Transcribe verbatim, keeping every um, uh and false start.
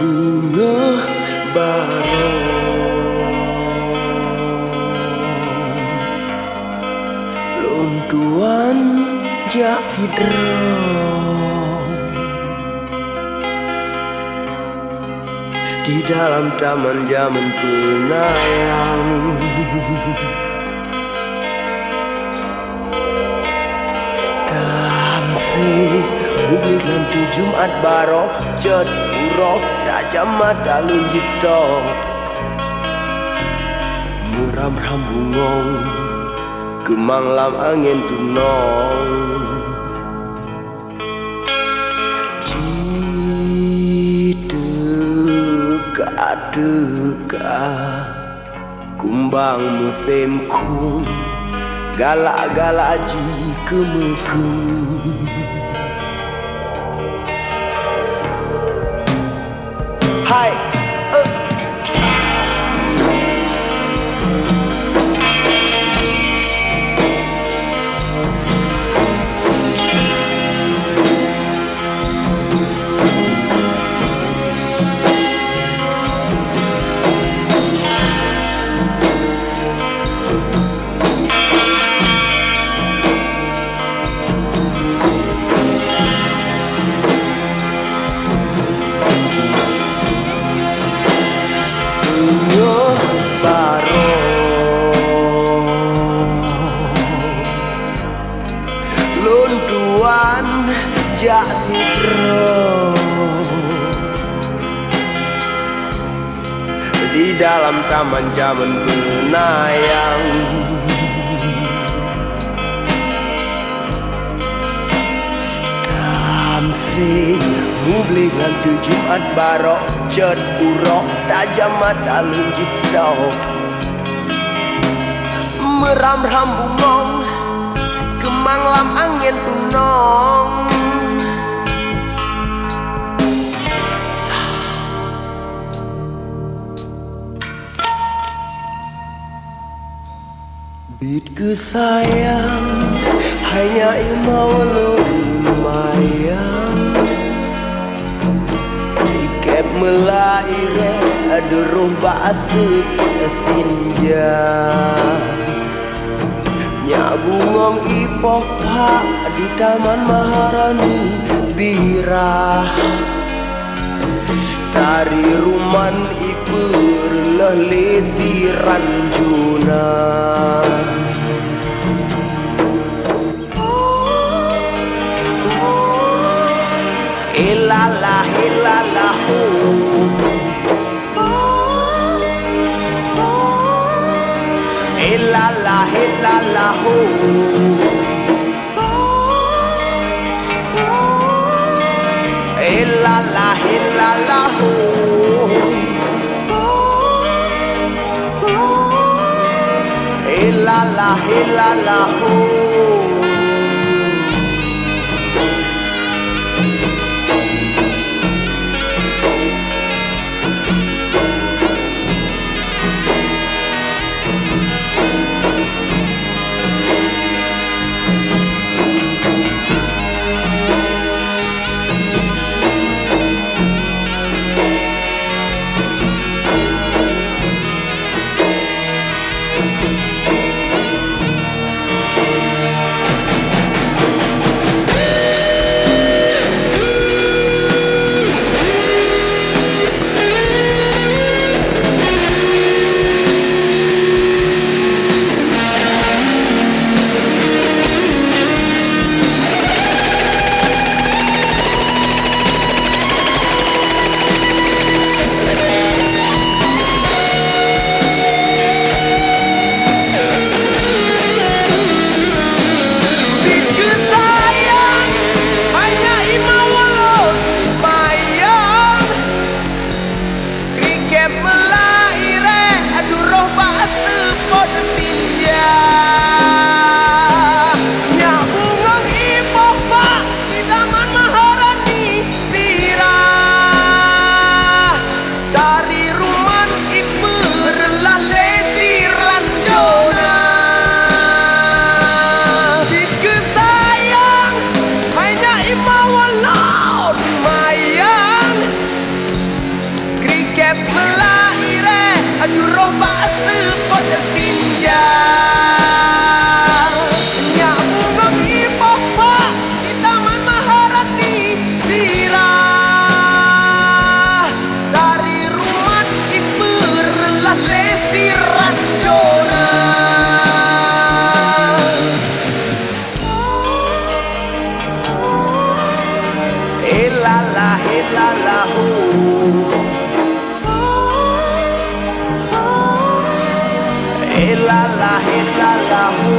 Beungoh barô lôn tuan jak sidroe di dalam taman jamén peunayang. Tamsé mubuet lam tu Jumat barô, cot uroe tajam mata lôn jitôb. Meuram-ram bungong, keumang lam angén tunong. Jiteuka-teuka kumbang musém khueng, galak-galak jikeumeukeueng. Hai, eh. Meunyoe barô lôn tuan jak sidroe di dalam taman jamén peunayang. Tamsé mubuet lam tu Jumat barô, cot uroe tajam mata lôn jitôb. Meuram-ram bungong, keumang lam angén tunong. Biet keu sayang, hai nyak imum lôn mayang. Ikép meulairée, duroh bak aseuet sinja. Nyak bungong ipoh phak di Taman Maharani Birah. Tari ruman ipeureuloh lé si ranjuna. Ilala, ilala, ho. Ilala, ilala, ho. Ilala, ilala, ho. Ilala, ilala, ho. Ilala, ilala, hu. Ilala, ilala, hu.